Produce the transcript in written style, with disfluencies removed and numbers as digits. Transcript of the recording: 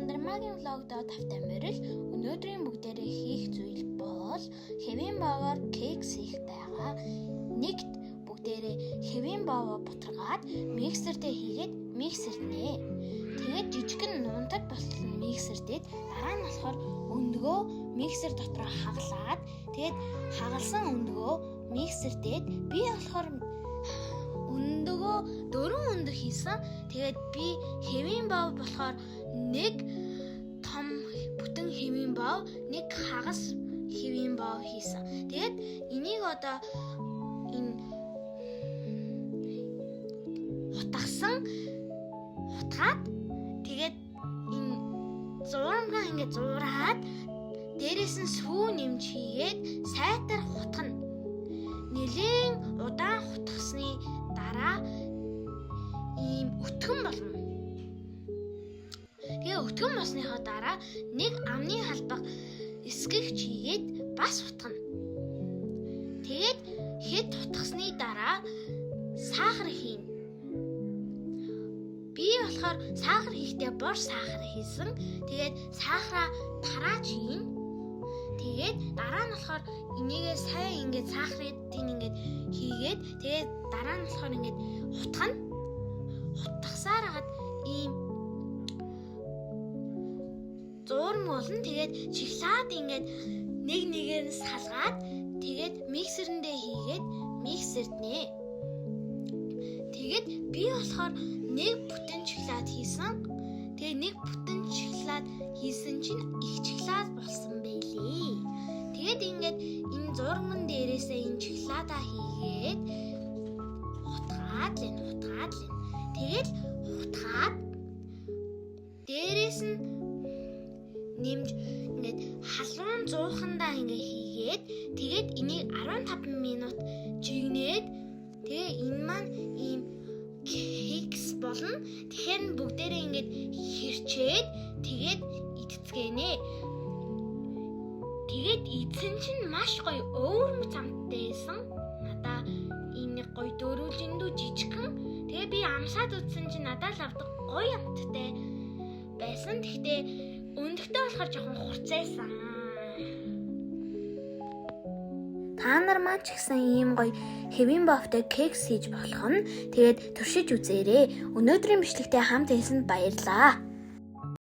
Чандармаагийн влогдоо тавтай морил. Өнөөдрийн бүгдээрээ хийх зүйл бол хэвийн боовоор кекс хийх байгаа. Нэгт бүгдээрээ хэвийн боовоо бутаргаад миксердээ хийгээд миксерднэ. Тэгээд жижигхэн нунтаг болтол миксердээд дараа нь болохоор өндгөө миксер дотроо хагалаад, тэгээд хагалсан өндгөө миксердээд би болохоор өндөгөө 4 өндөг хийсэн. Тэгээд би хэвийн бов болохоор нэг том бүтэн хэвийн бов, нэг хагас хэвийн бов хийсэн. Тэгээд энийг одоо энэ хутгасан хутгаад тэгээд энэ зуурамгаа ингээд зуураад дээрээс нь сүү нэмж хийгээд сайтар хутгана. Нэлээн удаан хутгасны дараа ийм өтгөн болно. Тэгээ өтгөн болсныхоо дараа нэг амны халбаг эсгэгч хийгээд бас хутгана. Тэгээд хэд хутгасны дараа сахар хийнэ. Би болохоор сахар хийхдээ бор сахар хийсэн. Тэгээд сахараа тарааж хийнэ. Тэгээд дараа нь болохоор энийгээ сайн ингээд сахарыг ингээд хийгээд тэгээд дараа нь болохоор ингээд хутгана. Хутгасаар хагаад ийм зуурм болно. Тэгээд шоколад ингээд нэг нэгээр нь салгаад тэгээд миксерэндээ хийгээд миксерднэ. Тэгээд би болохоор нэг бүтэн шоколад хийсэн. Тэгээ нэг бүтэн шоколад хийсэн чинь их шоколад болсон байлээ. Тэгээд ингээд энэ зурман дээрээсээ энэ шоколадаа хийгээд хутгаад л энэ хутгаад л энэ. Тэгээд хутгаад дээрээс нь нэмж ингээд халуун зуухандаа ингээд хийгээд тэгээд энийг 15 минут жигнээд тэгээ энэ маань ийм кекс болно. Тэгэхээр бүгдээрээ ингээд хэрчээд тэгээд идцгээнэ. Тэгээд идсэн чинь маш гоё өвөрмөц амттай байсан. Надаа ийм нэг гоё дөрвөлжиндүү жижигхэн. Тэгээ би амсаад үзсэн чинь надад л авдаг гоё амттай байсан. Тэгтээ өндөгтэй болохоор жоохон хурцайсан. Та нар маань ч гэсэн ийм гоё хэвийн боовтой кекс хийж болох нь. Тэгээд туршиж үзээрэй. Өнөөдрийн бичлэгтээ хамт хэлсэнд баярлалаа.